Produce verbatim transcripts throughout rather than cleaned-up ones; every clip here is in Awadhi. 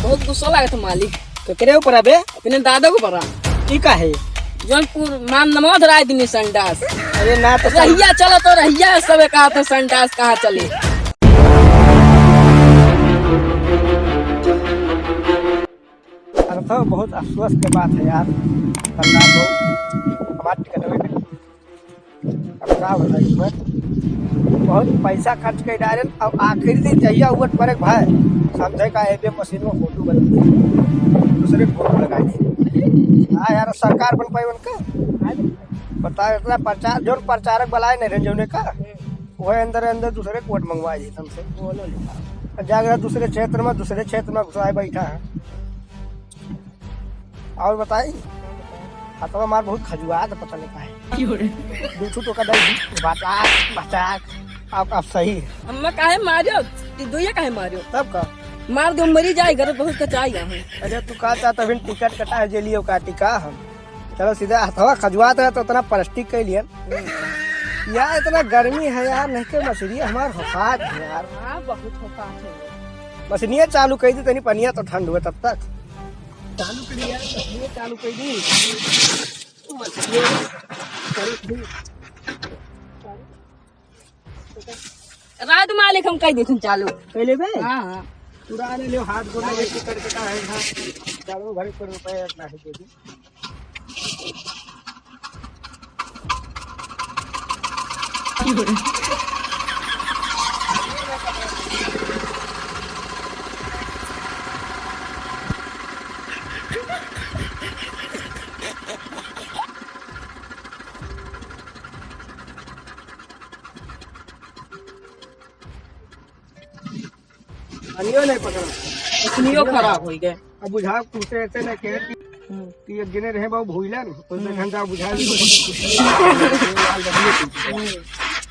बहुत गुस्सा लागत है मालिक। केकरे ऊपर अबे? अपने दादा के ऊपर। ई का है? जौन पुर-, मान नमो धराय दिनी संडास। अरे ना तो सं- रहिया चलो तो रहिया सब एक हाथ संडास कहाँ चले? अरे तो बहुत अफसोस के बात है यार, प्रहलाद हो, हमार टिकटवे के अब का बताई मैं? बहुत पैसा खर्च कर डारेन, अब आखिरी दिन जहिया वोट पड़े के भाई, समझे का एबे मशीन में फोटो बन, दूसरे के फोटो लगाई दे। हाँ यार, सरकार बन पाई उनका? बता, इतना प्रचार, जौन प्रचारक बुलाए नहीं रहे जौने का, वह अंदर अंदर दूसरे के वोट मंगवाए दे हमसे। बोलो ले। जाकर दूसरे क्षेत्र में, दूसरे क्षेत्र में घुसाए बैठा है। और बताई, हथवा मार बहुत खजुआत, पता नहीं काहे। क्यों रे? दू ठो टोका दे दी, बचाक, बचाक। अब, अब सही है। अम्मा काहे मारियो? ती दुइया काहे मारियो? तब का? मार दो, मरी जाए, घर बहुत कचाई यहाँ। अरे तू का चाहता, अभी टिकट कटा है, जेलियो का टिका हम। चलो सीधा हथवा खजुआत है तो उतना प्लास्टिक के लिए। यार इतना गर्मी है यार, नहीं के मछली हमार होफात है यार। हाँ, बहुत होफात है। मछलियाँ चालू कर दी, तनी पनिया तो ठंड हुए तब तक। चालू करी यार, मछलियाँ चालू कर दी। मछलियाँ चालू कर दी। रात मालिक हम कह देथन चालू। पहले बे? हाँ, हाँ। पूरा आने ले, हाथ गोड़ लगे के करके का है, हाँ। चारों भरे पर रुपये रखना है, दे दी। पानियो नहीं पकड़ा। मछलियों खराब हो गए। अब बुझाव तुमसे ऐसे ना कहे कि, हम्म। कि एक जने रहे बाबू भूलन, तो हम्म। घंटा बुझा ली। हम्म।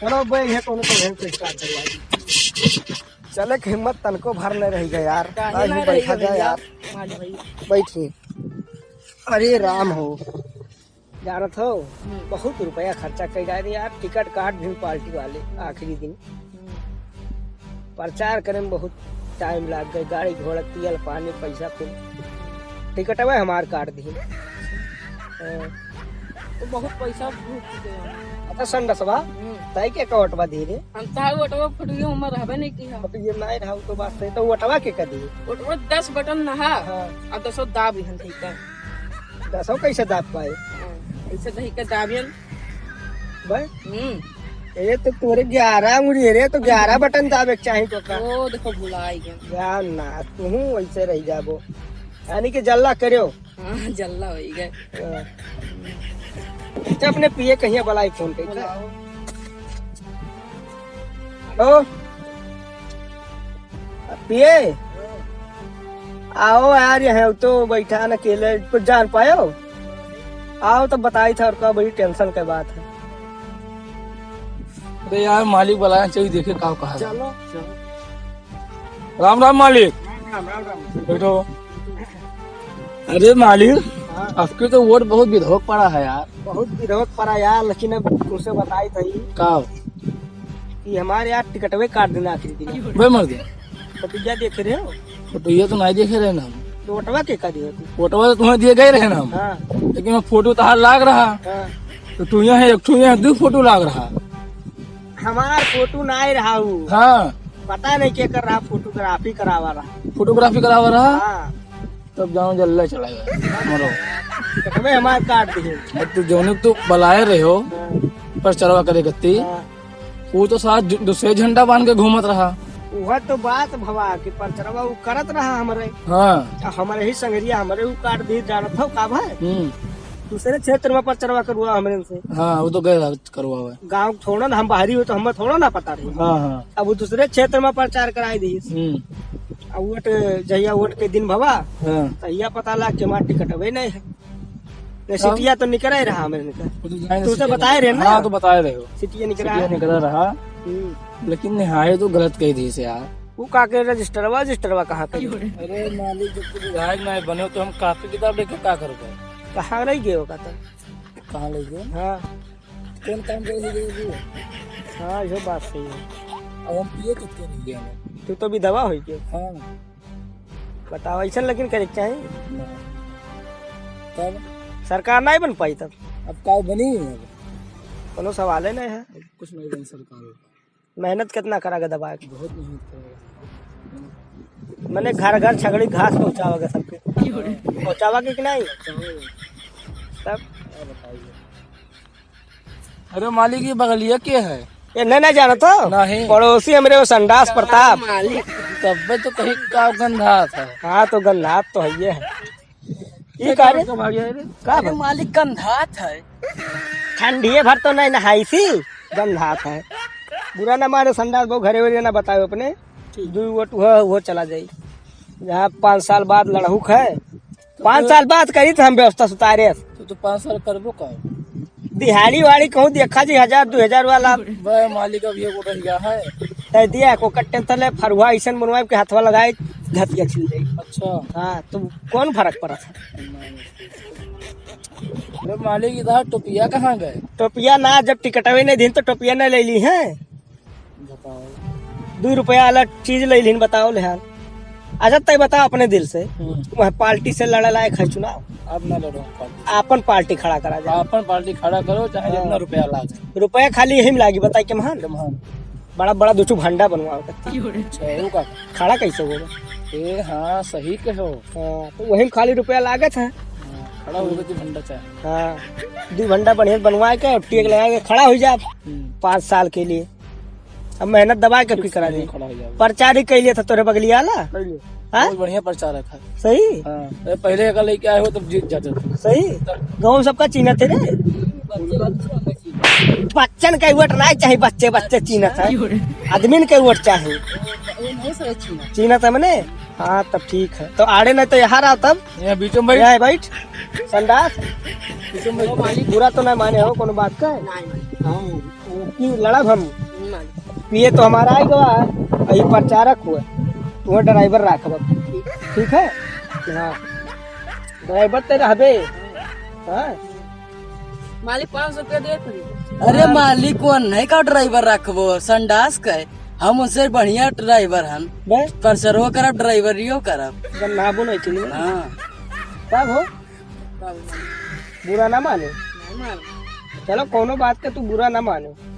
चलो भाई, ये कौन कौन है, कोई start करवा दी। चले के हिम्मत तनको भर नहीं रही गया यार। काहे आज ना भी रही बैठा है जाए भैया? यार। हाँ जी भैया। बैठी। अरे राम हो। जानत हो, हम्म। बहुत रुपया खर्चा कई डारे यार, टिकट काट भी पार्टी वाले आखिरी दिन। हम्म। प्रचार करे में बहुत टाइम लाग गए, गाड़ी घोड़ा, तेल पानी, पैसा कुल। टिकटवा हमार काट दी। हाँ। तो बहुत पैसा भूख चुके हैं। अच्छा संडसवा, हम्म। तय के का वोटवा दी रे? हम तो वोटवा फुटुए उम्र रहबे नहीं की है। तो ये नहीं रहा तो बात सही, तो वोटवा के का दी? वोटवा दस बटन नहा, हाँ। और दसों दाब इहन ठीक है। दसो कैसे दाब पाए? हाँ, ऐसे दही के दाबियन। बस? हम्म। ये तो तोरे ग्यारह अंगुरी है रे, तो ग्यारह बटन दाबे के चाही तो का? ओ, देखो, भुलाई गया। जान ना, तू वैसे रह जाबो। यानी कि जल्ला करो। हाँ, जल्ला हो ही गए। हाँ। अच्छा, अपने पिए कहिया बलाई फोन पे। बुलाओ। हेलो। पिए, आओ यार, यहाँ तो बैठा न अकेले, कुछ जान पायो? आओ तो बताई था, और का बड़ी tension के बात है। अरे यार, मालिक बुलाया, चलिए देखे का कहा है। चलो, चलो। राम राम मालिक। राम राम, राम राम। बैठो। अरे मालिक, हाँ। आपके तो वोट बहुत विधवक पड़ा है यार। बहुत विधवक पड़ा यार, लेकिन अब तुमसे बताई था ही। का? कि हमारे यार टिकटवे काट देना आखिरी दिन। बे मर दे। फोटोया देखे रहे हो? फोटोया तो नहीं देखे रहे ना हम। तो वोटवा के का दिए तू? वोटवा तो तुम्हें दिए गए रहे ना हम। हाँ। लेकिन वो फोटो तोहार लाग रहा। हाँ। तो तू यहाँ एक ठो, यहाँ दो फोटो लाग रहा। हमार फोटो ना आए रहा हूँ। हाँ। पता नहीं के कर रहा, फोटोग्राफी करावा रहा। फोटोग्राफी करावा रहा? हाँ। तब जाओ जल्ला चला गया। मरो। हमें हमार काट दिए। अब तू जौने तू बुलाए रहे हो, हाँ। प्रचारवा करे कत्ती, हाँ। वो तो साथ दू-, दूसरे झंडा बांध के घूमत रहा। वह तो बात भवा कि प्रचारवा वो करत रहा हमरे। हाँ। आ हमरे ही संगरिया हमरे वो काट दी, जानत हो का भाई? हम्म। दूसरे क्षेत्र में प्रचारवा करवा हमरे से। हाँ, वो तो गए रहा। करवावे। गाँव के थोड़ा ना, हम बाहरी हो तो हमें थोड़ा ना पता रही। हाँ, हाँ। अब वो दूसरे क्षेत्र में प्रचार कराई दी। हम्म। अब वोट, जहिया वोट के दिन भवा, हाँ। तहिया पता लाग के हमार टिकटवे नहीं है। नहीं, तब? सिटिया तो निकरा ही रहा हमरे निकल। वो तो जाने तू उसे सिटिया बताए रहे ना? हाँ, तो बताए रहे हो। सिटिया निकरा सिटिया है। निकरा रहा। हम्म। लेकिन निहाय तो गलत कही दी से यार। वो का के रजिस्टरवा, रजिस्टरवा कहाँ के? अरे मालिक, जब तू विधायक ना बने हो तो हम कापी किताब लेके का करोगे? कहाँ रह गए हो का तब? कहाँ ले गए? हाँ। कौन काम करे ले गए वो? हाँ, यो बात सही है। अब हम पिए कितने नहीं गए हैं। तू तो विधवा हो गया। हाँ। बताओ, ऐसन लेकिन करे के चाही। ना। तब? सरकार नहीं बन पाई तब। अब का बनी है अब? कोनो सवाले नहीं है। कुछ नहीं बनी सरकार। मेहनत कितना करा के दबा के? बहुत मेहनत करा के। मने घर घर छगड़ी घास पहुँचावा के सबके। पहुँचावा के कि नहीं? पहुँचावा के। तब? क्या बताइए? अरे मालिक, ये बगलिया के है? ये नहीं, नहीं जानो तो? नहीं। पड़ोसी हमरे वो संडास प्रताप। मालिक। तब्बे तो कहीं का गंधात है। हाँ, तो गंधात तो है ये है। ये ये का रे? का भाग है रे? का अरे भाग? मालिक, गंधात है। ठंडिये भर तो नहीं नहाई थी, गंधात है। बुरा ना माने संडास, वो घरे वरे ना बताओ अपने। ठीक। दू वोट वो, वो चला जाई। जहाँ पाँच साल बाद लड़हुक है, पाँच साल बाद करी तो हम व्यवस्था सुतारे। तो, तो पाँच साल करबो का? दिहाड़ी वाड़ी कहूँ देखा जी, हजार दो हजार वाला। बे मालिक, अब ये को रह गया है। तय दिया को कट्टे तले फरुआ ऐसन बनवाए के हथवा लगाए, घतिया छिल जाई। अच्छा। हाँ, तो कौन फर्क पड़ा था? अरे मालिक, इधर टोपिया कहाँ गए? टोपिया ना, जब टिकटवे नहीं दिन तो टोपिया नहीं ले ली है। बताओ। दू रुपया वाला चीज ले लीन, बताओ ले हाल। अच्छा, तय बताओ अपने दिल से, हम्म। वह पार्टी से लड़े लायक है चुनाव? अब ना लड़ो पार्टी से। आपन पार्टी खड़ा करा जाए। आपन पार्टी खड़ा करो, चाहे हाँ। जितना रुपया लागे। रुपया खाली यही में लागी, बताई के महान? के महान। बड़ा बड़ा दो ठो भंडा बनवाओ। अच्छा, वो का? खड़ा कैसे होगा? ए, हाँ, सही कहो। हाँ, तो वही में खाली रुपया लागत है। हाँ, खड़ा होगा तो भंडा चाहे। हाँ, दो भंडा बढ़िया बनवा के, टेक लगा के खड़ा हो जा हम्म। पाँच साल के लिए। अब मेहनत दबा के कुछ करा दे। खड़ा हो जाओ। प्रचार ही कैलिए था तोरे बगलिया वाला? कैलिए। हाँ? बहुत बढ़िया प्रचार रखा। सही? हाँ। अरे पहले अगर लेके आए हो तब जीत जाते थे। सही? तब गाँव सबका चीन्हत है रे। बच्चन के वोट नहीं चाही, बच्चे बच्चे चीन्हत है। आदमी के वोट चाही। चीन्हत है मने? हाँ तब ठीक है। तो आड़े नहीं तो यहाँ रहा तब। यहाँ बीचों में बैठ। यहाँ बैठ। संडास। बीचों में बैठ। बुरा तो नहीं माने हो कोनो बात का? नहीं माने। हाँ। कि लड़ब हम। मालिक। पिए तो हमारा आई गवा, अभी प्रचारक हुआ, तुम्हें ड्राइवर राखब। ठीक है? हाँ, ड्राइवर ते रहबे। हाँ। मालिक, पाँच सौ रुपया दे पड़ी। अरे हाँ। मालिक, वो नहीं का ड्राइवर रखबो, संडास के। हम उनसे बढ़िया ड्राइवर हन। बे? प्रचारो करब, ड्राइवरियो करब। जब ना बोले चलिए। हाँ। तब हो? बुरा ना माने। नहीं माने। चलो, कोनो बात के तू बुरा ना माने।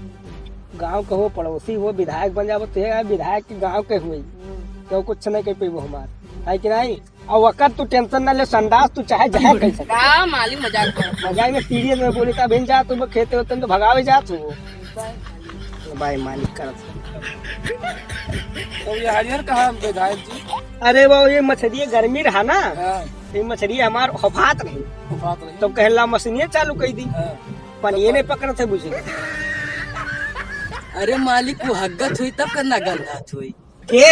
गाँव के हो, पड़ोसी हो, विधायक बन जाबो, तो ये विधायक के गाँव के हुई। हम्म। तो कुछ नहीं कह पेबो हमार, है कि नहीं? और वकर तू टेंशन ना ले, संडास तू चाहे जहाँ कह सके। का मालिक मजाक कर। मजाक में सीरियस में बोली, तब इन जा तुम खेते होते तो भगावे जात हो। भाई मालिक करत। तो ये हरियर कहाँ विधायक जी? अरे वो ये मछरिये गर्मी रहा ना। हाँ। ये मछरी हमार हफात रही। हफात रही। तो कहला मशीनिये चालू कई दी। हाँ। पानी ये नहीं पकड़त है बुझे। अरे मालिक, वो हग्गत हुई तब करना गंधात हुई। के?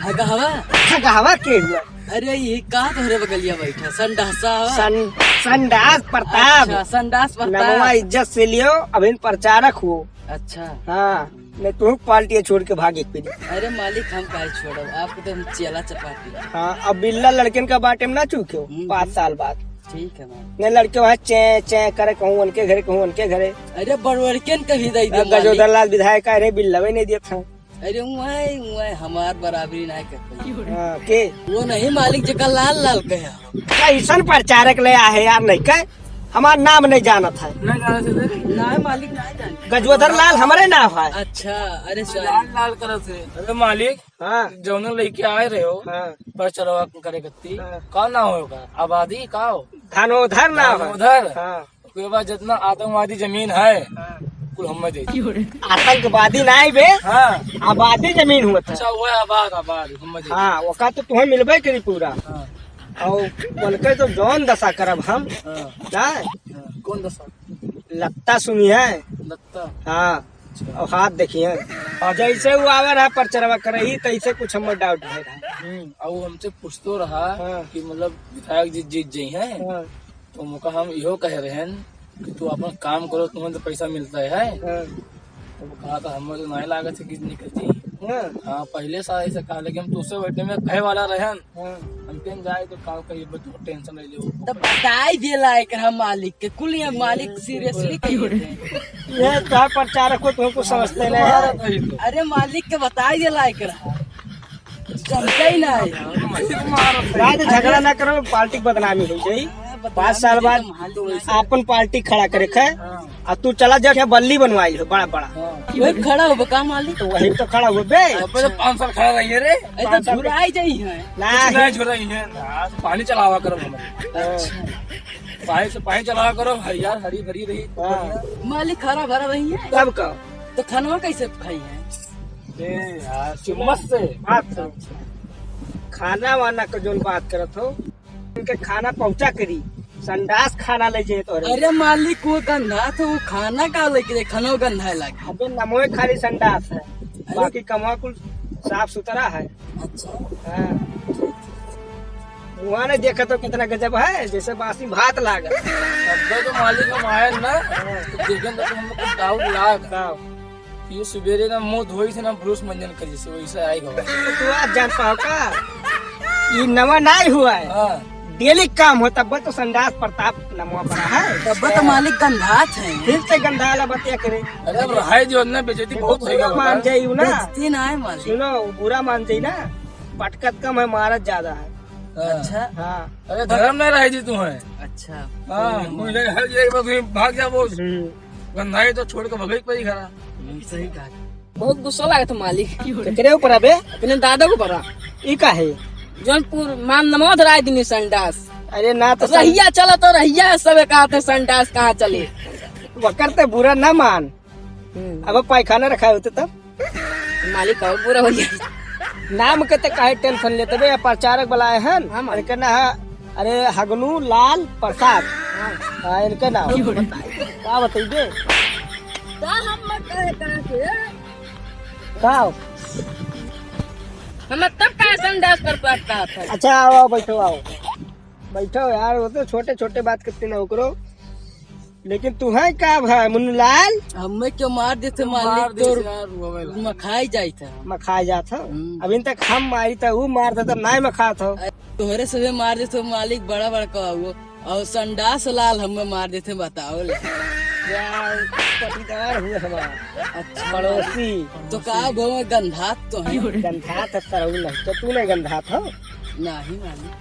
हगहवा। हगहवा के हुआ? अरे ये का तोहरे बगलिया बैठा? संडासा हवा? सं-, संडास प्रताप। अच्छा, संडास प्रताप। नमवा इज्जत से लियो, अभिन प्रचारक हो। अच्छा। हाँ। नहीं तो पार्टी छोड़ के भागे फिर। अरे मालिक, हम काहे छोड़ब? आपको तो हम चेला चपाटी। हाँ, अब बिल्ला लड़कन का बाटे में ना चूक्यो, हम्म। पाँच साल बाद। ठीक है मालिक। नहीं लड़के वहाँ चें, चें करे, कहूँ उनके घरे, कहूँ उनके घरे। अरे बड़वड़कन का भी दे दे अब गजोधर मालिक। लाल विधायक आए रहे, बिल्ला भी नहीं दिया था। अरे उहाँ, उहाँ हमार बराबरी नहीं कर पाई। हाँ, के? वो नहीं मालिक जेका लाल लाल कहे। कैसन प्रचारक ले आहे यार, नहीं कहे? हमार नाम नहीं जानत है। नहीं जानत है तेरे? नहीं मालिक, नहीं जानत। गजोधर लाल हमरे नाम है। अच्छा, अरे sorry। लाल लाल करत है। अरे मालिक, हाँ। जौने लेके आए रहे हो, हाँ। प्रचारवा करे कत्ती, हाँ। का नाम होगा? आबादी का हो? धनोधर नाम है। धनोधर? हाँ। ओकरे बाद जितना आतंकवादी जमीन है, हाँ। कुल हमें दे दी। आतंकवादी नहीं बे, हाँ। आबादी जमीन हुआ था। अच्छा, वो है आबाद, आबाद, हमें दे दी। हाँ, ओका तो तुम्हें मिलबे करी पूरा। हाँ। और उनके तो जौन दशा करब हम। हाँ। का? हाँ, कौन दशा? लत्ता सुनी है। लत्ता? हाँ। अच्छा। और हाथ देखिए। और जैसे वो आवे रहा प्रचारवा करही, तैसे कुछ हमर doubt भय रहा। हम्म, और वो हमसे पूछतो रहा हाँ। कि मतलब विधायक जी जीत जई हैं। हाँ। तो उनका हम इहो कहे रहेन कि तू अपन काम करो, तुम्हें तो पैसा मिलता है। हाँ। तो वो कहा था, "हमें तो नहीं लागत है कि निकल जाई।" हाँ। हाँ, पहले से ऐसे कहा, लेकिन हम तुझसे बैठे में कहे वाला रहेन। हाँ। हम कहें जाए तो का कही, बस तू tension ले लो। तो बताई दे लायक रहा मालिक के, कुल यहाँ मालिक seriously कही थे। ये तो प्रचारक हो, तुमको समझते नहीं है। अरे मालिक के बताई दे लायक रहा। समझे ही ना है। रात झगड़ा ना करो, पार्टी के बदनामी हो जाई। पाँच साल बाद आपन पार्टी खड़ा करे खे, आ तू चला जा, बल्ली बनवाई हो बड़ा बड़ा। वही खड़ा हो का मालिक? तो वही तो खड़ा हो बे। अब तो पाँच साल खड़ा रही है रे। ऐसा झुराई जाई है। ना कुछ नहीं झुराई है। हाँ, पानी चलावा करो हमारे। अच्छा। पानी से पानी चलावा करो, हरियार हरी भरी रही। हाँ। मालिक हरा भरा रही है। तब का? तो खानवा कैसे खाई है? ए यार, चुम्मस से। बात सुन। खाना वाना का जोन बात करत हो, इनके खाना पहुंचा करी, संडास खाना ले जाए तोहरे। अरे मालिक, वो गंधा तो वो खाना का लेके जाए, खाना गंधा है लागे। अबे नमोए खाली संडास है, अरे। बाकी कमवा कुल साफ सुथरा है। अच्छा। हाँ। मुँहा नहीं देखा तो कितना गजब है, जैसे बासी भात लाग। अब तो मालिक हम आए ना, तो देखें तो हमको कुछ डाउट लाग। का? ये सुबेरे ना मुंह धोई थे ना ब्रश मंजन करी से वैसे आई गवा। तो तू आज जान पाओ का? ये नवा नहीं हुआ है। हाँ। डेली काम हो तब तो संडास प्रताप नमवा पड़ा है। तब तो मालिक गंधात है। फिर से गंधाला बतिया करे। अरे अब रहाई दियो ना, बेइज्जती बहुत बुरा होई गवा। मान जाई ना। बेइज्जती ना है मालिक। सुनो, बुरा मान जाई ना। पटकत कम है, मारत ज्यादा है। हाँ। अच्छा। हाँ। अरे धर्म नहीं रहे जी तू है। अच्छा। हाँ, मुझे हर ये बस भाग जा वो। हम्म। गंधाई तो छोड़ के भगई पड़ी घरा। हम्म, सही कहा। बहुत गुस्सा लागत है मालिक। केकरे ऊपर अबे? अपने दादा के ऊपर। ई का है? जौनपुर मान नमो धराय दिनी संडास। अरे ना तो सं- रहिया चला तो रहिया है, सबे कहत है संडास कहाँ चले। वकर ते बुरा ना मान। हम्म। अब पायखाना रखा होते तब? मालिक और बुरा हो जाए। नाम के ते काहे टेंशन लेते बे? प्रचारक वाला आए हैं। हाँ, मालिक। इनके ना है, अरे हगनू लाल प्रसाद। हाँ। हाँ, इनके नाम। का बताइबे? का हम मत कहे कहाँ के? का? हम तब का संडास कर पाता था। अच्छा, आओ, आओ, बैठो, आओ। बैठो यार, वो तो छोटे छोटे बात करते ना ओकरो। लेकिन तू है का भाई मुन्नूलाल? हमें क्यों मार देते मालिक, मार देते तोर यार, वो वाला। मखाई जाई था। मखाई जात हो? हम्म। अभी तक हम मारी था, वो मार देता, नाय मखात हो। तोहरे सभे मार देते मालिक, बड़ा बड़ा का हुआ। और संडास लाल हमें मार देते, बताओ ले। यार, पटीदार हुए हमारा। अच्छा। पड़ोसी। तो का गो में गंधात तो है? गंधात है, सरऊ नहीं, तो तू नहीं गंधात हो? नहीं मालिक।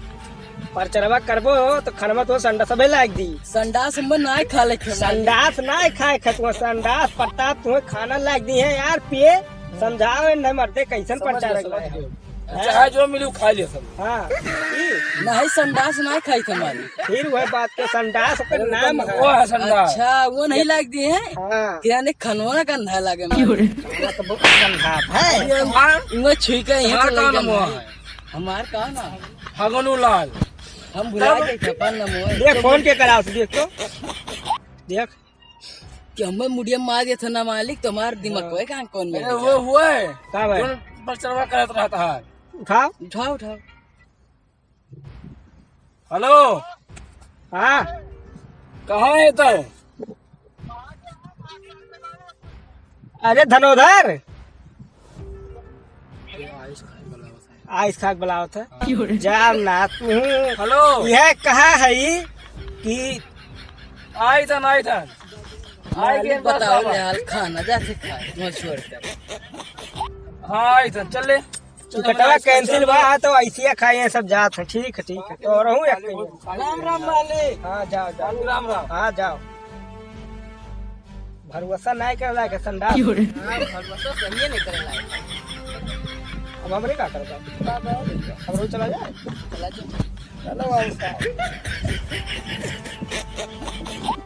परचरवा करबो तो खनवा तो संडास बे लाग दी। संडास में नाय खा ले खे। संडास नाय खाए खे, तू संडास पड़ता, तू खाना लाग दी है यार, पिए समझाओ नहीं मरते कैसन समझ परचार गए, समझ गए। हाँ। चाहे जो मिली खा लिया सब। हाँ। ई? नहीं संडास नाय खाई थे मालिक। फिर वह बात के संडास ओकर नाम है। वो है संडास। अच्छा, वो नहीं लाग दी है? हाँ। कि यानी खनवा गंधा लागे मालिक। खाना तो बहुत गंधा है। ये हाँ। वो छुई के यहाँ हाँ, तो कौन लगे वो मालिक। है? हमार का ना? हगनू लाल। हम भुला तब गए थे, अपन नमो है। देख, फोन के करा से देख तो। देख। कि हमें मुड़िया मार दिया था ना मालिक, तो हमार दिमाग हाँ। को है कहाँ कौन में अरे, वो हुआ है। का भाई? कौन परचरवा करत रहता है? उठाओ। उठाओ, उठाओ। हेलो। हाँ। कहाँ है तय? अरे धनोधर, आइस खाक बुलावत है। जा ना तू। हेलो। यह कहा है कि आई था, आई था। आई के बताओ बस ले हाल खाना जाते खाए, मत छोड़ के। हाँ, आई था, चल ले। टिकटवा cancel बा, तो ऐसिया खाए हैं सब जात हैं। ठीक है, ठीक है। तो रहूँ एक कहीं। राम राम मालिक। हाँ, जाओ, जाओ। राम राम। हाँ, जाओ। भरोसा नहीं करे लायक है, संडास। क्यों रे? हाँ, भरोसा सही नहीं करे लायक। अब हमरे का करबा? का बा? हमरो चला जाए? चला जाए। चलो, आओ साहब।